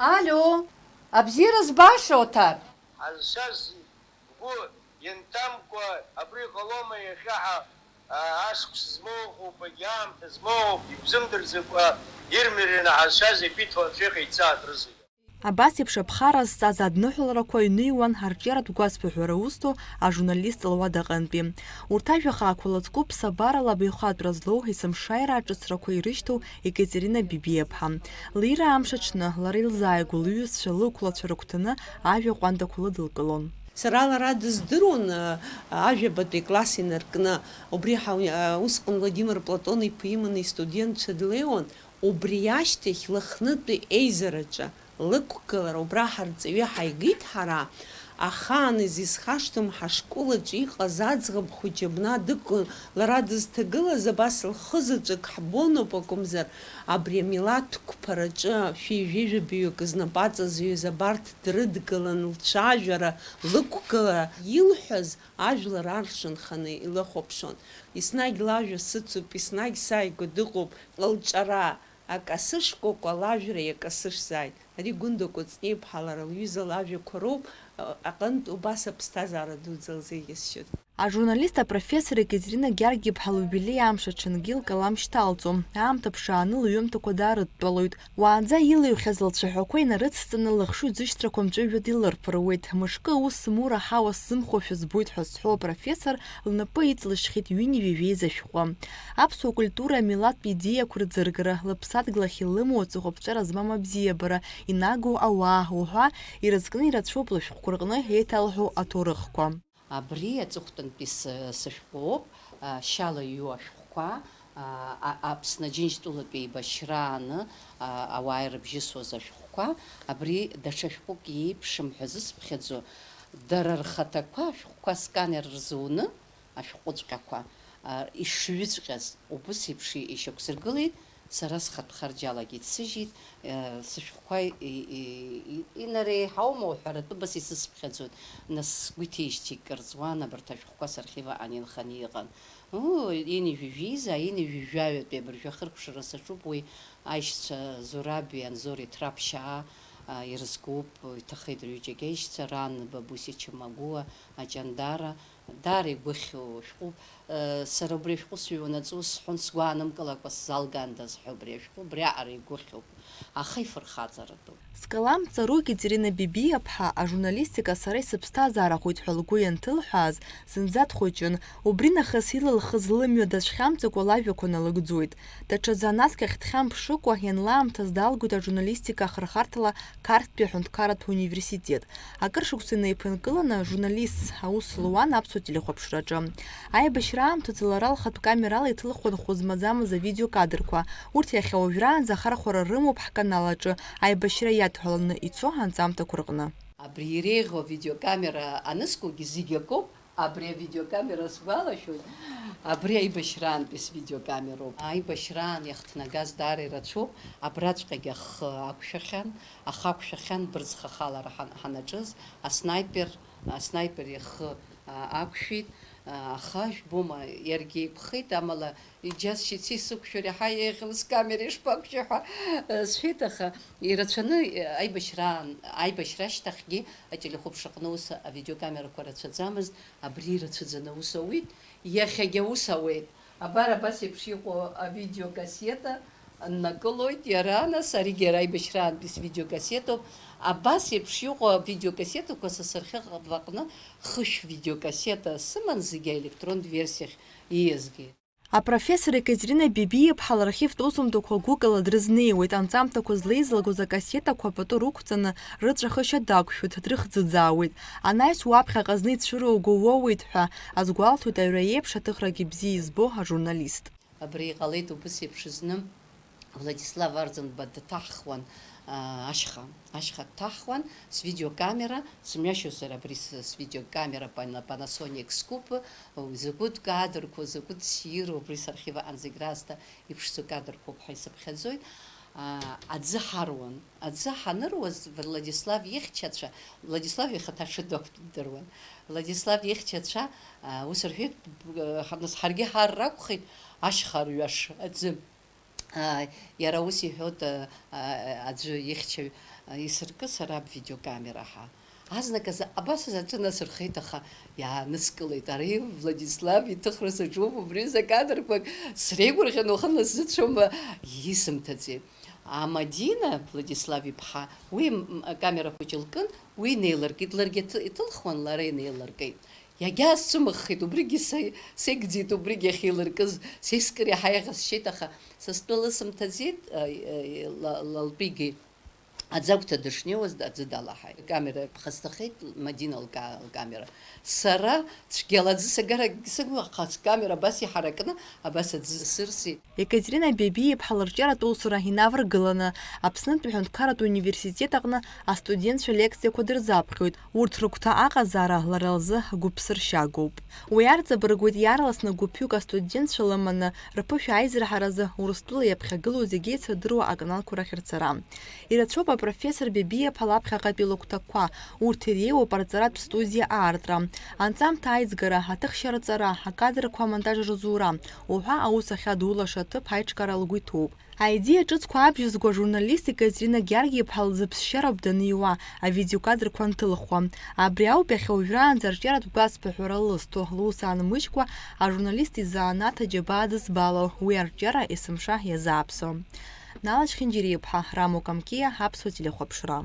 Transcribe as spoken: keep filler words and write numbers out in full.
Алио, абзиара збаша, Оҭар? Ҳазшаз игәы ианҭамкәа, абри ҟалома иахьа ҳа, аа, ашықәс змоу ыҟоуп, егьи аамҭа змоу ыҟоуп, ибзымдырӡакәа ирмерен ҳазшаз иақәиҭу анцәа иҟаиҵа акрызыжәа. Абас еиԥш аԥхара зҵаз адныҳәаларақәа ҩныҩуан арҿиаратә гәазҭо ҳәара узҭо ажурналист луадаҟынтәи. Урҭ ажәа хаақәа лацку ԥсабарала абаҩхатәра злоу есымшааира аҿыцрақәа ирышьҭоу Екатерина Бибиаԥҳа. Лира амш аҽны, лара илзааигәоу лҩызцәа, лықәлацәа рыгәҭаны ажәа ҟәандақәа лыдылкылон. Сара лара дыздыруан, ажәабатәи акласс инаркны, убри ҳа-, усҟан Владимир Платон-иԥа иманы истудентцәа длеиуан, убри ашьҭахь Лыхнытәи еизараҿы лықәгылара убра ҳарҵаҩы ҳаигеит ҳара, ахаан изисхашҭуам, ҳашкол аҿы иҟаз аӡӷаб хәыҷы абна дықәын, лара дызҭагылаз абас лхы заҵәык ҳбоноуп акәымзар, абри амилаҭ қәԥараҿы шәи жәаҩык знапы аҵазҩыз абарҭ дрыдгылан лцәажәара, лықәгылара, илҳәаз ажәлар аршанханы илыхәаԥшуан. Еснагь лажәа сыцуп, еснагь сааигәа дыҟоуп, лҿара, акасы шкәакәа лажәра иакасы шзааит. Ари Гәында Кәыҵниаԥҳа лара лҩыза лажәақәа роуп, аҟынтә убас аԥсҭазаара дуӡӡа лзеиӷьасшьоит. Ажурналист апрофессор Екатерина Гьаргь-иԥҳа лиубилеи амш аҽынгьы лкалам шьҭалҵом, аамҭа ԥшааны лҩымҭақәа даарыдтәалоит. Уаанӡа илыҩхьаз лцәаҳәақәа инарыцҵаны лыхшыҩ ӡышьҭрақәа мҵәыжәҩада илырԥыруеит. Мышкы аус змоу раҳауа сзымхошәа збоит ҳәа зҳәо апрофессор лнапы иҵлышьхьеит ҩынҩажәи жәеиза шәҟәы. Аԥсуа культура амилаҭтә идеиақәа рӡыргара, лыԥсадгьыл ахь илымоу аҵыхәаԥҵәара змам абзиабара, инагоу ауаа уҳәа ирызкны ирацәоуп лышәҟәқәа рҟны еиҭалҳәо аҭоурыхқәа. Абри аҵыхәтәантәи сы-, сышәҟәоуп, а, шьала иҩу ашәҟәқәа, а, а, Аԥсны Аџьынџьтәылатә еибашьрааны, а, ауаа ирыбжьысуаз ашәҟәқәа, абри даҽа шәҟәык иеиԥшым ҳәа зысԥхьаӡо, дара рхаҭақәа ашәҟәқәа асканер рзуны, ашәҟәыҵәҟьақәа, а, ишҩыҵәҟьаз, убыс еиԥш ишьақәсыргылеит, сара схатә харџьалагьы иццыжьит, э, сышәҟәқәа и-, и-, и-, инареиҳаума уҳәаратәы убас исысԥхьаӡоит, нас сгәы иҭеижьҭеи кыр ҵуан, абарҭ ашәҟәқәа сархив аҟны инханы иҟан. Уу, ини жәижәиза, ини жәижәаҩатәи абыржәы ахыркәшара саҿуп уи, аишьцәа Зураби Анзори Ҭраԥшьаа, а, ирызкуп, иҭахеит рҩыџьагь аишьцәа, ран Бабуси Чамагуа, Аҷандара, даара игәыхьу шәҟәуп. Сара убри ашәҟәы сыҩуанаҵы ус сҳәон, сгәы аанымкылакәа сзалгандаз ҳәа убри ашәҟәы убриаҟара игәыхьуп, аха ифырхаҵаратәуп. Скалам ҵару Екатерина Бибиаԥҳа ажурналистика сара исыԥсҭазаарахоит ҳәа лгәы ианҭылҳәааз, зынӡа дхәыҷын. Убри нахыс илылхыз лымҩа дацәхьамҵыкәа лажәақәа налыгӡоит. Даҽа занааҭк ахь дхьамԥшыкәа, ианлаамҭаз далгоит ажурналистика ахырхарҭала Қарҭтәи аҳәынҭқарратә университет. Акыр шықәса инеиԥынкыланы, журналистс аус луан аԥсуа телехәаԥшраҿы. Аибашьра аамҭазы лара лхатә камерала иҭылхуан хәы змаӡамыз авидеокадрқәа. Урҭ иахьа уажәраанӡа ахархәара рымоуп ҳканал аҿы, аибашьра иадҳәаланы ицо анҵамҭақәа рҟны. Абри иреиӷьу авидеокамера анысгогьы зегь акоуп, абри авидеокамера сгәалашәоит, абри аибашьраантәи свидеокамероуп. Аибашьраан иахҭнагаз даара ирацәоуп, абраҵәҟьагь ахы ақәшәахьан, ахы ақәшәахьан бырӡ хахалара ҳан-, ҳанаҿыз, аснаипер, аснаипер ихы, а, ақәшәеит, а, аха, жәбома, иаргьы еиқәхеит, амала иџьасшьеит, сисықәшәар иаҳа еиӷьын, скамера ишԥақәшәеи ҳәа, а, сҳәеит, аха ирацәаны, а, аибашьраан, аибашьра ашьҭахьгьы ателехәаԥшраҟны ус авидеокамерақәа рацәаӡамызт, абри ирацәаӡаны аус ауит, иахьагь аус ауеит. Абар абас еиԥш иҟоу авидеокассета ннакылоит иара, нас аригьы иара аибашьраантәи свидеокассетоуп. Абас еиԥш иҟоу авидеокассетақәа са сархив аҟны хышә видеокассета сыман, зегьы аелектронтә версиахь ииазгеит. Апрофессор Екатерина Бибиаԥҳа лархивтә усумҭақәа гәыкала дрызнеиуеит, анҵамҭақәа злеизлагоз акассетақәа пату рықәҵаны, рыҵәахышьа дақәшәоит, дрыхӡыӡаауеит. Анаҩс уаԥхьаҟа зны ицәыруго уоуеит ҳәа азгәалҭоит аҩра еиԥш аҭыхрагьы бзиа избо ажурналист. Абри иҟалеит убыс еиԥш зны, Владислав Арӡынба дҭаҳхуан, аа, ашьха, ашьха дҭаҳхуан, свидеокамера, сымҩашьозар абри с-, свидеокамера Пана-, Panasonic Scoop, закәытә кадрқәа, закәытә ссиру, убри сархив аҟны зегь раасҭа иԥшӡоу кадрқәоуп ҳәа исыԥхьаӡоит. Аа, аӡы ҳаруан. Аӡы ҳаныруаз Владислав ихьчацәа, Владислав ихаҭа ҽа дақәтәан ддыруан. Владислав ихьчацәа, аа, ус рҳәеит, б-, ҳа-, нас ҳаргьы ҳаар ракәхеит, ашьха арҩаш аӡы. Аа, иара ус иҳәоит, аа, аӡәы ихьчаҩ, Исыркы сара абвидеокамера ҳәа. Азныказы абас азы аҿынасырхеит, аха иааныскылеит. Ари Владислав иҭыхра саҿуп, убри закадрқәак среигәырӷьан, уахынла сзыцәоума, исымҭаӡеит. А Мадина, Владислав иԥҳа, уи м-, акамера хәыҷы лкын, уи инеилыркит, ларгьы аҭы-, иҭылхуан, лара инеилыркит. Иагьаасцәымыӷхеит, убригьы са, сегӡеит, убригьы ахьеилыркыз, сескыр иаҳа иаӷасшьеит, аха са стәы лысымҭаӡеит, а, а, ла-, лалтәигьы. Аӡы агәҭа дышнеиуаз аӡы далаҳаит. Акамера ԥхасҭахеит, Мадина лка-, лкамера. Сара цәгьала аӡы сагарагь сымоуа, аха скамера абас иҳаракны, абас аӡы сырсит. Екатерина Бебиа-иԥҳа лырҿиаратә усура инаваргыланы, Аԥснытәи аҳәынҭқарратә университет аҟны астудентцәа лекциақәа дырзаԥхьоит. Урҭ рыгәҭа аҟазаара лара лзы гәыԥсыршьагоуп. Уи арҵабыргуеит иаарласны гәыԥҩык астудентцәа лыманы, рԥышәа аизырҳаразы Урыстәыла иаԥхьагылоу зегьы еицырдыруа аканалқәа рахь рцара. Ирацәоуп апрофессор Бебиа-иԥҳа лаԥхьаҟатәи лыгәҭакқәа, урҭ иреиуоуп арҵаратә студиа аартра, анҵамҭа аизгара, аҭыхшьа рҵара, акадрқәа амонтаж рзура уҳәа аус ахьадулаша аҭыԥ аиҿкаара лгәы иҭоуп. Аидеиа ҿыцқәа абжьызго ажурналист Екатерина Георги-иԥҳа лзыԥсшьароуп даниуа, авидеокадрқәа анҭылхуа. Абри ауп иахьа уажәраанӡа арҿиаратә гәацԥыҳәара лызҭо, лус аанмыжькәа, ажурналист изанааҭ аџьабаа дызбало, уи арҿиара есымша иазааԥсо. Нала Чхинџьириа-иԥҳа, Рамо Камкиа, Аԥсуа телехәаԥшра.